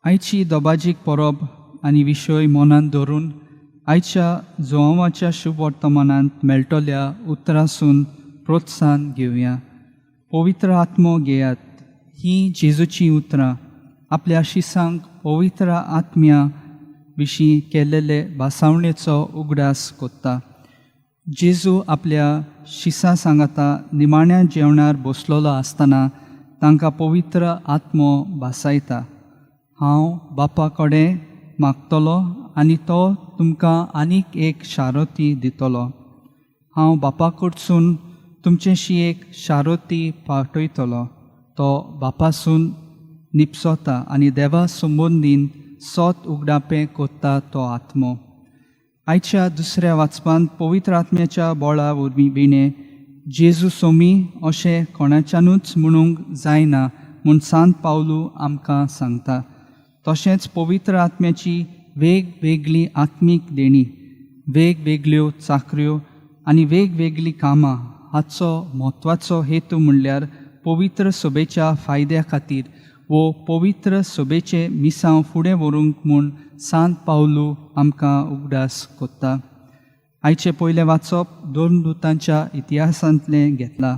आयची दबाजीक परब आनी विशय मनांत धरून आयच्या जुवांवाच्या शुभवर्तमानांत मेळटल्या उतरासून प्रोत्साहन घेवया. पवित्र आत्मो घेयात ही जेजूचीं उतरां आपल्या शिसांक पवित्र आत्म्या विशीं केलेले भासावणेचो उगडास कोत्ता. जेजू आपल्या शिसां सांगाता निमाण्या जेवणार बसलेलो आसतना तांकां पवित्र आत्मो भासायता. हांव बापा कडेन मागतलो आनी तो तुमकां आनीक एक शारोती दितलो. हांव बापा कडसून तुमचेशी एक शारोती पाठयतलो. तो बापासून निपसोता आनी देवा संबंदीन सोत उगडापें कोत्ता तो आत्मो. आयच्या दुसऱ्या वाचपांत पवित्र आत्म्याच्या बोळा वरवीं विणें जेजू सोमी अशें कोणाच्यानूच म्हणूंक जायना म्हूण सांत पावलू आमकां सांगता. तशेंच पवित्र आत्म्याची वेगवेगळी आत्मीक देणी, वेगवेगळ्यो चाकऱ्यो आनी वेगवेगळीं कामां हाचो म्हत्वाचो हेतू म्हणल्यार पवित्र सभेच्या फायद्या खातीर वो पवित्र सभेचें मिसांव फुडें व्हरूंक म्हूण सांत पावलू आमकां उगडास कोत्ता. आयचें पयलें वाचप दोन दुतांच्या इतिहासांतलें घेतलां.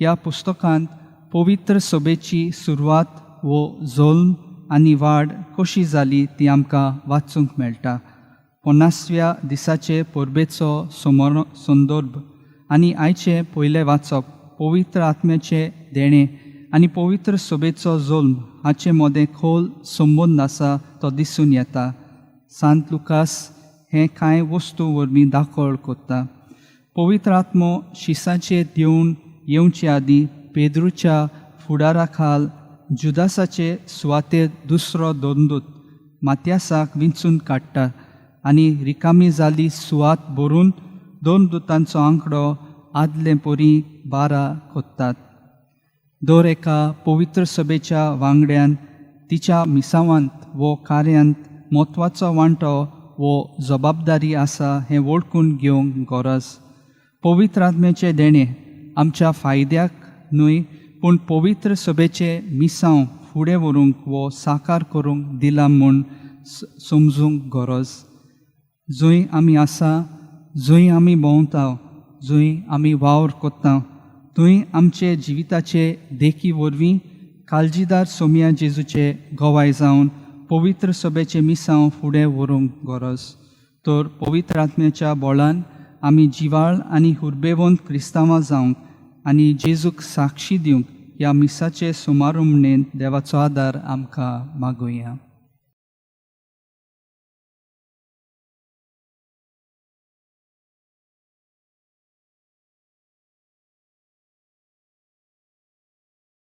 ह्या पुस्तकांत पवित्र सभेची सुरवात वो जल्म आनी वाड कशी जाली ती आमकां वाचूंक मेळटा. पन्नासव्या दिसाचे परबेचो समोर संदर्भ आनी आयचें पयलें वाचप पवित्र आत्म्याचें देणें आनी पवित्र सभेचो जल्म हाचे मदें खोल संबंद आसा तो दिसून येता. सांत लुकास हें कांय वस्तू वरवीं दाखल कोत्ता. पवित्र आत्मो शिसाचेर देवन येवचे आदीं पेद्रूच्या फुडारा खाल जुदासाचे सुवातेर दुसरो दोनदूत मात्यासाक विंचून काडटा आनी रिकामी जाली सुवात भरून दोन दुतांचो आंकडो आदले परी 12 कोत्तात. दर एका पवित्र सभेच्या वांगड्यान तिच्या मिसावांत वो कार्यांत म्हत्वाचो वांटो वो जबाबदारी आसा हें वळखून घेवंक गरज. पवित्र आत्म्याचें देणें आमच्या फायद्याक न्हय पूण पवित्र सभेचें मिसांव फुडें व्हरूंक वो साकार करूंक दिलां म्हूण समजूंक गरज. जंय आमी आसा, जंय आमी भोंवता, जंय आमी वावर कोत्ता, थंय आमचे जिविताचे देखी वरवीं काळजीदार सोमया जेजूचे गवाय जावन पवित्र सभेचें मिसांव फुडें व्हरूंक गरज. तर पवित्र आत्म्याच्या बोळान आमी जिवाळ आनी हुर्बेवंत क्रिस्तांवां जावंक आनी जेजूक साक्षी दिवंक ह्या मिसाचे सुमारुमणेन देवाचो आदार आमकां मागुया.